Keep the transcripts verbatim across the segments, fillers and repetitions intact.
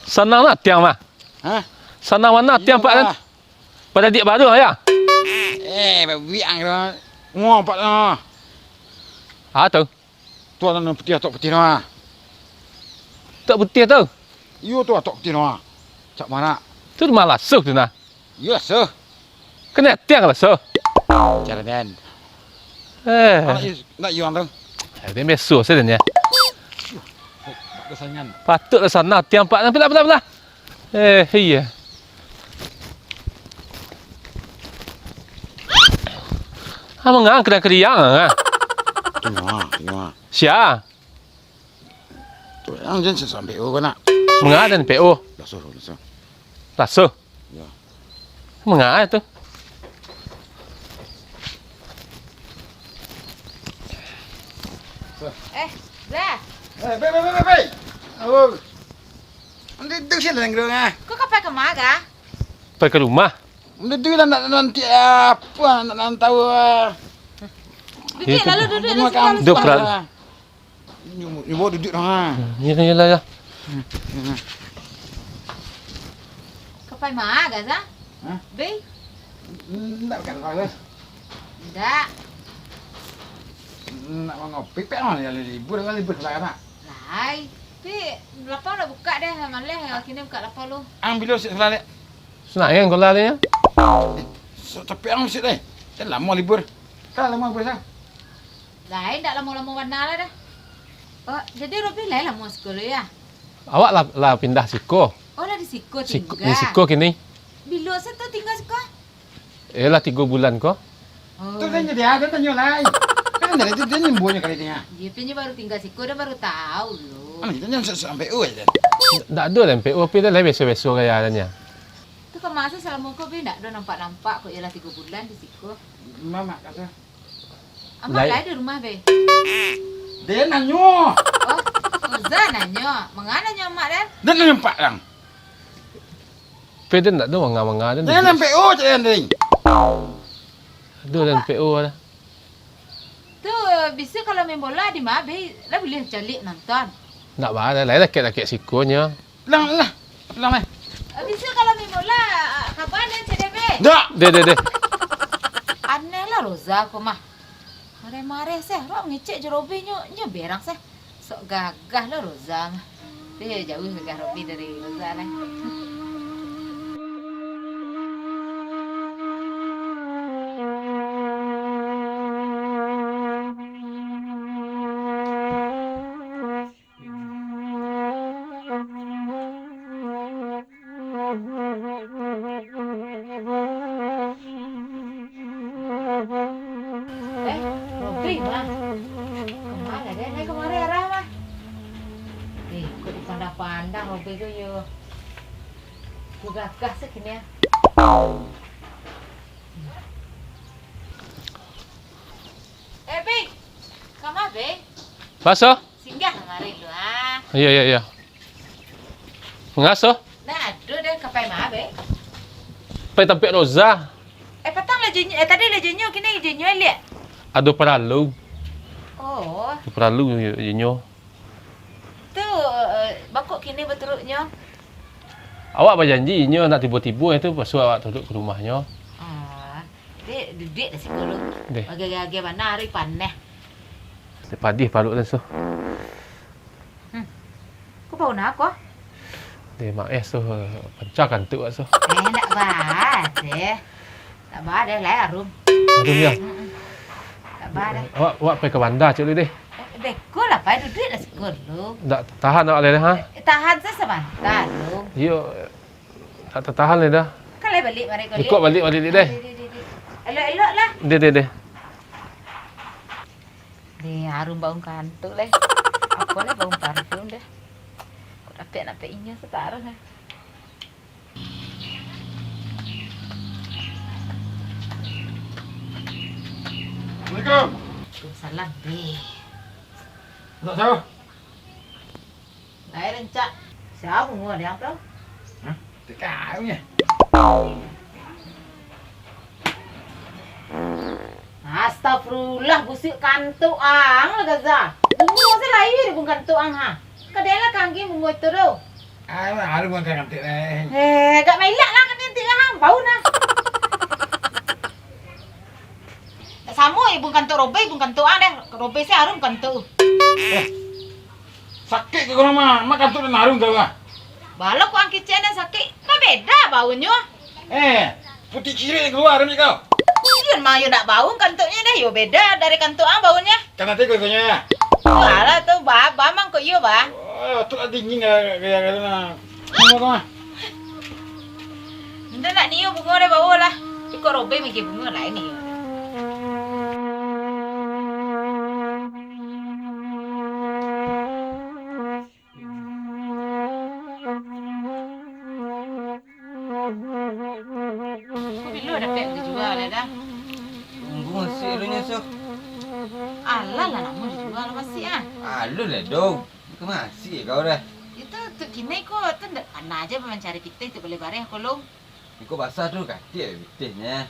Sanang lah tiang mah. Hah? Sanang mano tiang, Pak, kan? Iyolah. Pado diak baru, ya? Eh, babiak ang tu. Ngompak tu. Ah, tu. Tu nan putiah, tok putiah tu, ah. Tok putiah tu? Iyo tu, tok putiah tu, ah. Cak mano? Tu rumah Lasuh tu nah. Iyo, Lasuh. Kanai tiang Lasuh. Cara den. Eh. Nak iyo, nak iyo ang tu. Eh, dia meso saja dia. Aduh, tak ada sanyan. Patut lah sana tiang, Pak. Tapi lah, lah, lah. Eh, iya. Ah, mangang keriang-keriang, ah. Tengok, tengok. Sia? Tu, ang jan sampai o ko nak. Mangang dan P O. Lasuh, Lasuh. Lasuh? Ya. Mangaa tu? Eh, Blah. Eh, be, be, be, be, be. Oh. Nanti tu sih nang gerung ah. Kau kapai ka ma, Ga? Pai ka rumah. Nanti tu lah nak nanti apa, nak, nak tahu, ah. Duduak, lalu duduak di situ, lalu. Duduak, duduak. Nyo, nyo bawa duduak dah, ha. Hmm, iyolah, iyolah, yo. Hmm, hmm. Kapai ma, Gaza? Hah? Be? Ndak, bukan apa, Gas. Ndak. Nak mangopi, pek mah, ya, libur, kan libur sekarang, nak. Lai, pi, lapau dah buka deh, maleh, kini buka lapau lu. Ambil lu, sik, sebelah, Lek. Senang, kan, kalau alihnya? Eh, so, tapi ang sik, deh. Kan lama libur. Kan lama libur, sa. Lai, ndak lamo-lamo bana lah dah. Oh, jadi Robi lai lamo siko lo, ya? Awak lah, lah pindah siko. Oh, lah di siko tingga? Di siko kini. Bilo se tu tingga siko? Eh, lah tigo bulan ko. Oh. Tu tanyo dia, tu tanyo lai. Kan dari tu dia nyimbuanyo kali dia. Iyo, pi nyo baru tingga siko, dah baru tahu lo. Ano, kita nyo sa-, sampai u aja. Ndak ado lah M P U, tapi dah lai biaso-biaso gaya tanya. Tu ka ma se salamo ko, Be, ndak ado nampak-nampak ko, iyolah tigo bulan di siko. Mamak kata. Amak lai di rumah, Be? Den nanyo. Oh, Roza nanyo. Manga nanyo amak den? Den nanyo nampak dang. Pe den ndak ado manga-manga den. Den M P O cak den, ding. Aduh, den M P O lah. Tu, bisa kalau main bola di ma, Be? Lah buliah caliak nonton. Ndak ba, lai dakek-dakek siko nyo. Pulang lah. Pulang lah. Bisa kalau main bola, kabar den cak den, Be? Ndak. Deh, deh, deh. Aneh lah Roza ko mah. Mareh-mareh seh, ro ngecek jo Robi nyo, nyo berang seh. Sok gagah lo Roza mah. Tapi jauah gagah Robi dari Roza lah. Eh, Robi mah. Kama den, eh, kamari arah mah? Eh, kok dipandang-pandang Robi tu yo. Bagagah se kini ah. Eh, Bi. Kama, Bi? Baso? Singgah kamari lu, ah. Iyo, iyo, iyo. Mangaso? Nah, aduh, den kapai ma, Be? Pai tampek Roza. Eh, patang lah jo inyo, eh, tadi lah jo inyo, kini jo inyo liak. Ado paralu. Oh. Ado paralu jo inyo. Tu, eh, baa kok kini baturuiknyo? Awak bajanji inyo nak tibo-tibo tu, pasu awak turuik ka rumahnyo. Ah. Dek, duduak di siko lu. Deh. Agak-agak bana ari paneh. Deh, padih paruik den, Suh. Hmm. Ko bau na ko? Deh, maeh, Suh, panca kantuak, Suh. Eh, ndak ba, deh. Ndak ba, deh, lai arum. Arum, ya? Mm-mm. Ndak ba, deh. Awak, awak pai ka banda, cek lu, deh. Eh, Beko lah, Pai, duduak lah siko dulu. Ndak tahan awak lai, ha? Eh, tahan se sabanta dulu. Iyo, ndak tatahan lai dah. Kan lai baliak mari ko, Lik. Iko baliak, baliak, Lik, deh. Dek, dek, dek, dek. Elok-elok lah. Deh, deh, deh. Deh, harum baun kantuk lai. Apo lai baun parfum deh. Kok dapek-dapek inyo sataruih lai. Assalamualaikum. Waalaikumsalam, Be. Nak siapa? Lai rancak. Siapa bungo diang tu? Hah? Tikau nya. Astagfirullah, busuak kantuk ang lah, Gaza. Bungo se lai di bung kantuk ang, ha. Kadai lah kanggih bungo itu tu. Ah, harum kan kantik, eh. Eh, agak mailak lah kantik, ha. Bau nah. Tak samo, ibun kantuk Robby, ibun kantuk ang deh. Robby se harum kantuk. Eh, sakik ke kurang mah? Mak kantuk dan harum kau ah. Balo ku ang kicen dan sakik. Mah beda baunyo. Eh, putih cirik kalua harum kau. Iyo mah, yo dak bau kantuknyo deh. Yo beda dari kantuk ang baunyo. Kan nanti kau tanya ya. Alah tu, ba, ba mangko iyo, ba. Oh, tu lah dingin gaya-gaya tu nah. Bungo ko mah. Indak nak nio bungo deh, baolah. Iko Robby mikir bungo lain ni. Ko bilo dapek dijua lai dah? Tunggu masih alunyo, Soh. Alah lah, namo dijua lah masih ah. Alun lah, Dong. Ka masih kau dah. Itu tu kinai ko tu ndak panah aja mancari pitih tu baleh bareh kolong. Iko basah tu katik bitihnyo.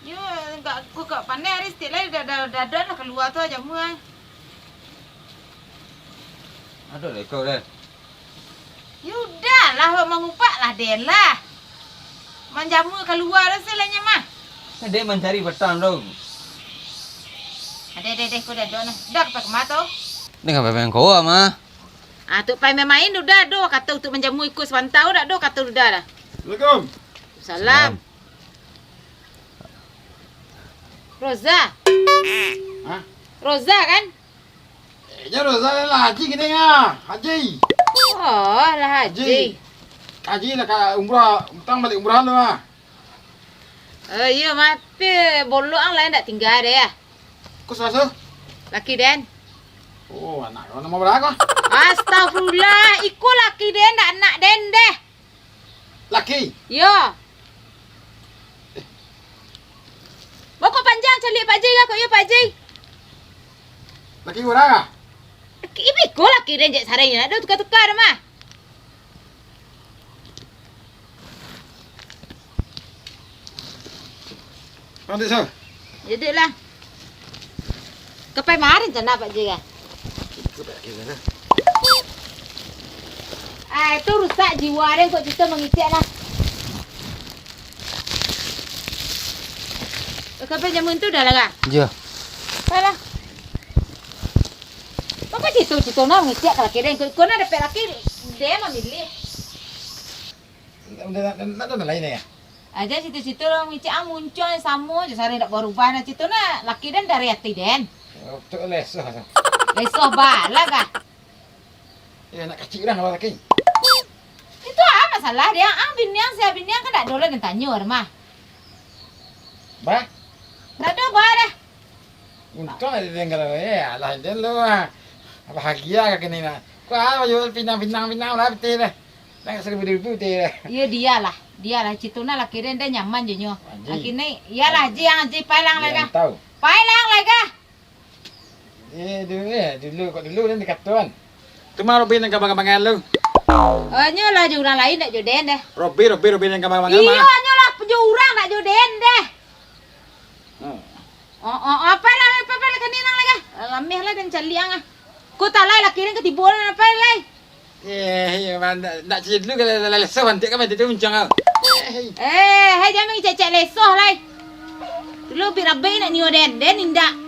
Yo, gak, ko gak paneh ari sitik lai, da-, da-, dadan lah kalua tu aja mua. Aduh, lah iko dah. Yo udah lah, awak mangupak lah den lah. Manjamua kalua dah se lah nyo mah. Kan den mancari patang tu. Adeh, adeh, adeh, ko dah, dah nah. Dah ka pai kama tu? Den ka pai main koa mah. Ah, tu pai main-main udah, doh, kato tu manjamua iko sabanta udah, doh, kato udah dah. Assalamualaikum. Salam. Salam. Roza. Hah? Roza kan? Eh, jan Roza lah, Haji kini ah. Haji. Oh, lah Haji. Haji. Haji lah ka umrah, utang balik umrah tu ah. Oh, iyo, mape bolok ang lain dak tingga deh ya. Ko sia tu? Laki den. Oh, anak kau namo bara ko? Astagfirullah, iko laki den, dak anak den deh. Laki? Yo. Bokok panjang caliak Pak Ji ka, kok iyo Pak Ji? Laki urang ah? Laki, iko laki den jek sarinyo, dak ado tuka-tuka dah mah. Pandai, Sir. Duduklah. Ka pai ma rencana Pak Ji ka? Ikut tak kira lah. Ah, itu rusak jiwa den kok cito mangicek lah. Ka pai jamu tu dah lah ka? Iyo. Pailah. Baa cito-cito nah mangicek ka laki den, kok iko nah dapek laki den mamilih. Ndak, ndak, ndak, ndak ado lain, ya? Aja cito-cito urang mangicek, ah, muncuang samo je, sari ndak barubah nah cito nah, laki den dari ati den. Otak lesoh, Sir. Lesoh bala kah? Ya, nak kacik urang kalau laki. Itu ah masalah dia, ah, binian, sia binian kan ndak ado lah den tanyo mah. Bah? Ndak ado bah dah. Untuang ado den kalau, eh, alah, den lo, ah. Bahagia ka kini nah. Kau ah, baju pinang-pinang, pinang lah, pitih dah. Dah seribu-ribu pitih dah. Iyo, dialah. Dialah, cito nah laki den, den nyaman jo nyo. Haji. Laki ni, iyolah, Haji, yang Haji, pailang lai kah? Pailang lai kah? Eh, dulu, eh, dulu, kok dulu den dikatoan. Tu mah Robi nan ka bangai-bangai lu. Oh, nyo lah jo urang lain, ndak jo den deh. Robi, Robi, Robi nan ka bangai-bangai mah. Iyo, nyo lah jo urang, ndak jo den deh. Hmm. Oh, oh, oh, apo lah, apo, apo lah, kani nang lai kah? Lameh lah den caliak ang ah. Ko talai laki den katibo lah, apo lai? Eh, iyo, man, ndak, ndak caliak dulu, kalau lah lesoh, bantik kan, bantik tu muncang kau. Eh, hei. Eh, hei, jan mangicek-cek lesoh lai. Dulu birabai nak nio den, den indak.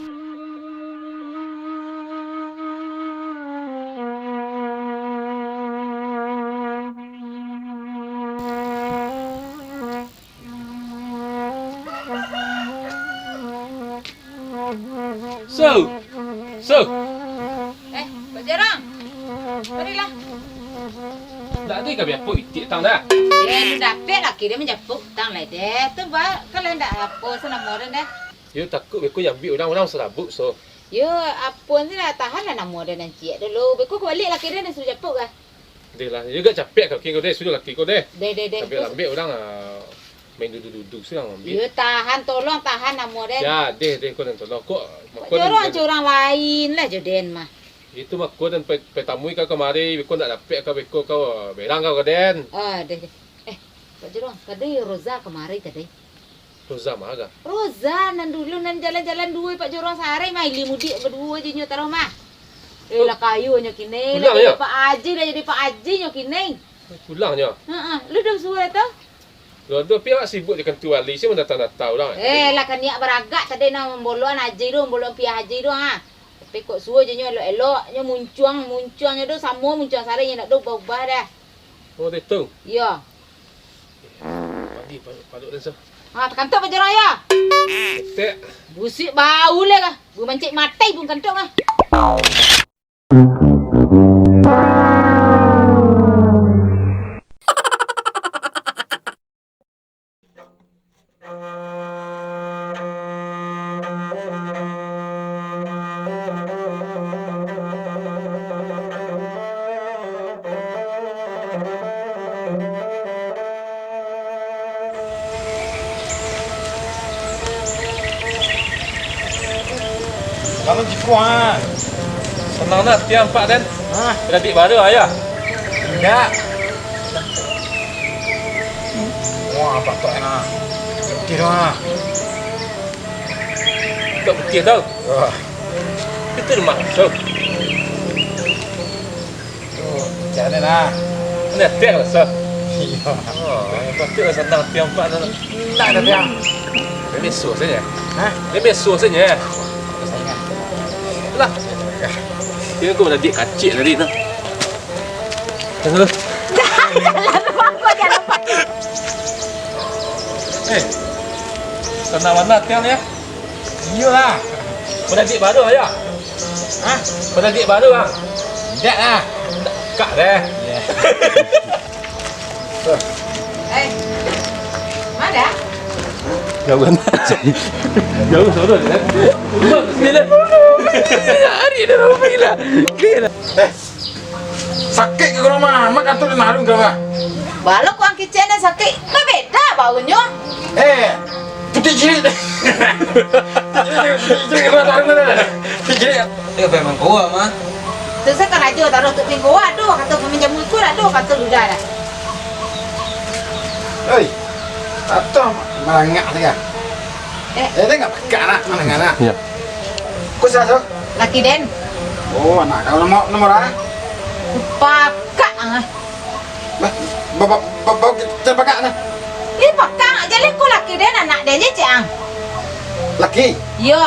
So, so. Ndak ado ka bia apo itik tang dah. Eh, lu dapek laki den manjapuik tang lai deh. Tu ba, kalau ndak apo se namo den dah. Yo, takuik beko diambiak urang, urang sarabuik so. Yo, apo se lah, tahan lah namo den nan ciek dulu. Beko ka baliak laki den, den suruah japuik kah? Deh lah, yo agak capek kaki ko deh, sudah laki ko deh. Deh, deh, deh. Tapi lambek urang, ah, main dudu-dudu se lah ambiak. Yo, tahan, tolong tahan namo den. Ya, deh, deh, ko nan tolong. Kok, mako jorong den, jo urang lain lah jo den mah. Itu mako den pe-, petamui ka kamari, beko ndak dapek ka beko ka berang ka den. Ah, deh, deh. Eh, Pak Jorong, kadai Roza kamari kadai. Roza ma ka? Roza nan dulu nan jalan-jalan duo Pak Jorong sahari mah, ilia mudiak baduo jo nyo taruih mah. Eh, lah kayo nyo kini, lah jadi Pak Haji, lah jadi Pak Haji nyo kini. Pulang nyo? Heeh, lu dah suai tu? Lah, tu pi awak sibuk di kantua wali, si mandatang-datang urang. Eh, lah kaniak baragak tadi nang mamboloan Haji tu, mamboloan piah Haji tu, ha. Tapi kok suo jo nyo elok-elok, nyo muncuang, muncuang nyo tu samo muncuang sari nyo, ndak ado ubah-ubah dah. Oh, deh tu. Iyo. Padi, paduk, paduk dah, so. Ha, takantuak Pak Jorong yo. Tek. Busuak bau leh kah. Bau mancik matai bung kantuak mah. Bangun jiko, ha. Sanang nah, tiang pak den. Hah? Baradik baru, ayah. Indak. Wah, apa tu, ha? Putih tu, ha. Tak putih tau. Wah. Itu lemak tu. Oh, jangan lah. Ini tiang lah, so. Iya. Oh, patut lah sanang tiang pak tu. Indak ado tiang. Dia biasa saja. Hah? Dia biasa saja. Lah. Dia aku dah dik kacik tadi tu. Tunggu. Jalan, jalan, bangku, jalan, bangku. Eh, sanang ma tiang ni, ya? Iyolah. Baradik baru, ayah? Hah? Baradik baru, ah? Indak lah. Kak deh. Iya. Eh, ma? Jauah. Jauah, saudara, ya? Bila? Hari dah lama gila. Gila. Eh, sakik ka urang mah, amak kantuak di marun ka mah. Balo kuang kicek nan sakik, babeda baunyo. Eh, putih cilik. Putih cilik, putih cilik, putih cilik. Eh, memang kuah, mah. Tu sa karajo taruih tu minggu ado, kato paminjam muko ado, kato duda dah. Oi, atau marangak saja. Eh. Eh, dia nggak peka nak, mana nak? Iya. Kau siapa, Sok? Laki den. Oh, anak kau nomor, nomor ah? Pakak ah. Bah, ba-, ba-, ba-, bau kita pakak nah. Ih, pakak aja leh, ko laki den, anak den je, Cik Ang. Laki? Yo.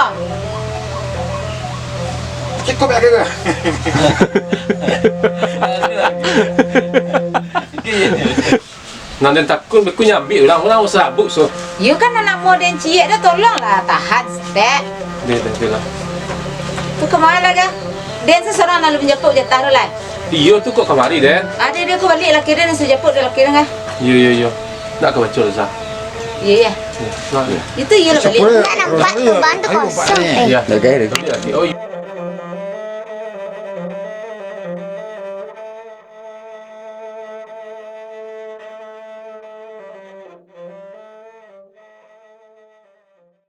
Cukup ya, Kak? Nan den takun, beko nyabik urang, urang usah abuk, so. Yo kan anak mudo den ciek dah, tolonglah tahan saketek. Deh, deh, deh lah. Tu ka ma lai, Ga? Den se surang nan lalu manjapuik jatah tu lai. Iyo, tu kok kamari, Den. Ado, ado, ko baliak laki den, nan sajapuik dek laki den, Ga. Iyo, iyo, iyo. Nak ka baco, Sa. Iyo, iyo. Iyo, nah. Itu iyo lah baliak. Ndak nampak, Rosario, tumban tu ayo, kosong. Pak, eh. Iyo. Jaga diri. Oh, iyo.